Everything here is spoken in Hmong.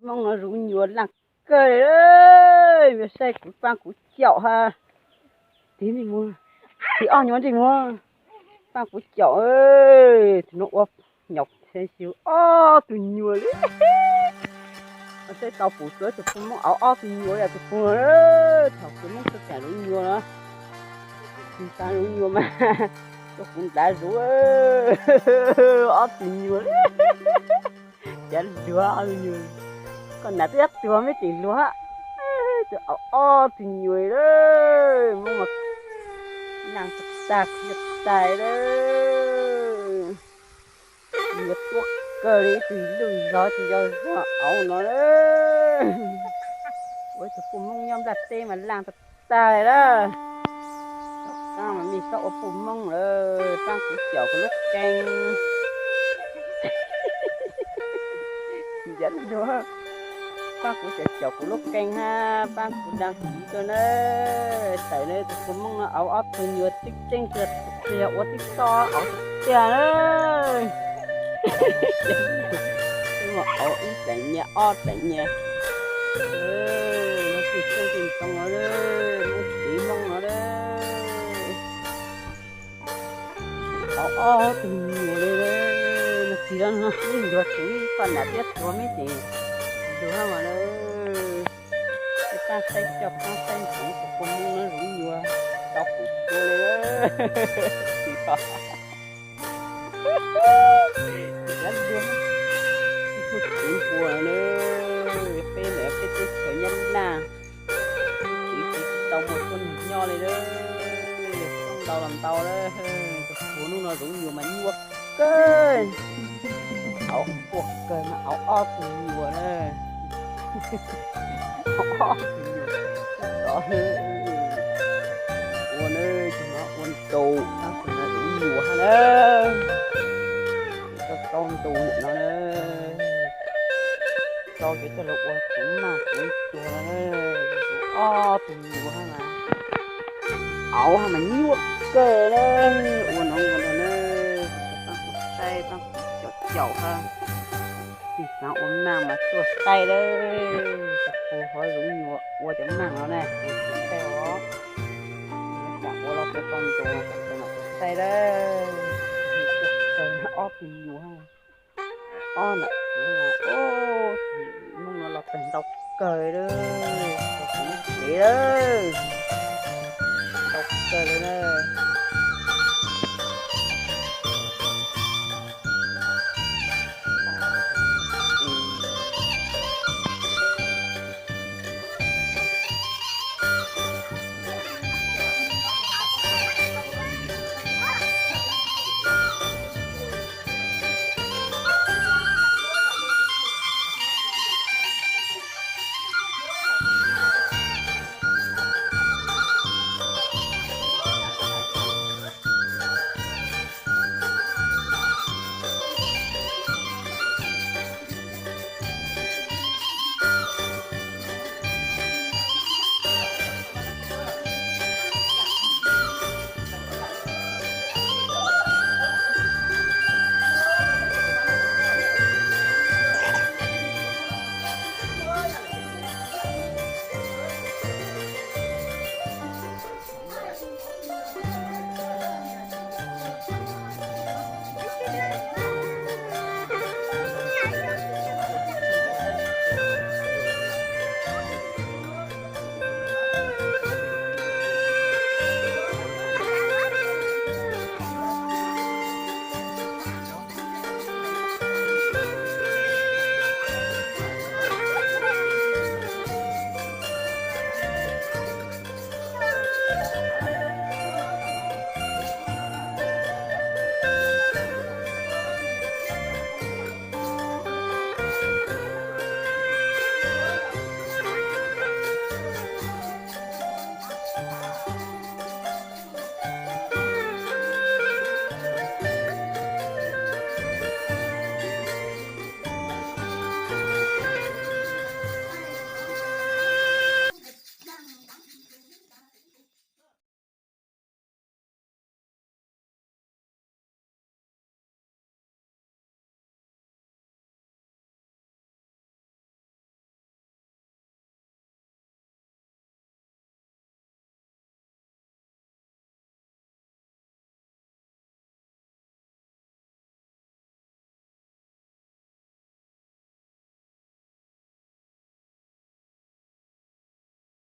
Hmoob no zuv nyuas laj kawg li. Saib kuv, paab kuv caum ha. Tig ntsej muag, tig ob nyuag ntsej muag, paab kuv caum. Tus no ua nyaum xyuv ob tug nyuas li. Saib tau pum tsuav tus pug Hmoob auv ob tug nyuas li tus pug. Thaum kuv Hmoob txhua tsaam zuv nyuas na, tig tag zuv nyuas mas tau kuv ntav zuv ob tug nyuas li. Cav luag ob tug nyuas, koj nam twb yog tuag me tseem luag, tus auv ob tug nyuas li. Hmoob mas laj tag, tag, tag li. Nyuas tuab kawg li, ib tug lwj zog, ib tug yau zog auv no na. Ua ib tug pug Hmoob nyob nplaj teb mas laj tag, tag li lawm. Tom qab mas mej txhob ua pug Hmoob lawm, paab kuv caum kuv lub kee. Ncav dua, paab kuv caum caum kuv lub kee hab paab kuv dag kuv dua na. Tawm na, tus pug Hmoob no auv ob tug nyuas tseeb tseeb tiag, yog ua tib txoj auv tiag na. Auv ib tseem nyias ob tseem nyias. Tsis txheej tsis ntoo os, Hmoob txiv Hmoob no. Auv ob tug nyuas li, tig los ib ntuag tseem koj nam twb tuag me tseem luag mas lawm. Peb paab saib coj paab saib ntsoov tus pug Hmoob no zuv nyuas tau pum dua li. Tus txiv npua na, peb ntawm peb teb chaws Nyab Laj, txiv tsis tau muaj tuab neeg nyob li lawm. Ntau los ntau lawm, tus pug Hmoob no zuv nyuas mas nyuaj kawg. Auv quaj kawg mas auv ob tug nyuas na. Auv ob tug nyuas. Ua na, tus no ua ntaus, tab sis no zuv nyuas hab na. Tau tau ntus ntawm no na. Tau ces coj lug ua txuv maj txuv tuag no na. Zuv ob tug nyuas hab mas auv hab mas nyuaj kawg na. Ua no ua no na, paab kuv saib, paab kuv caum caum hab. Tig xaav ua maj mas tuaj saib lawm. Tus pug hov zuv nyuas ua cov maj no na, tus saib os. Tsaam ua los tau tau ntus, tau tau saib lawm. Ob tug nyuas, ob nam txiv, Hmoob no los tawg ntau kawg lawm, tau kuv lub tsev lawm. Ntau kawg li na.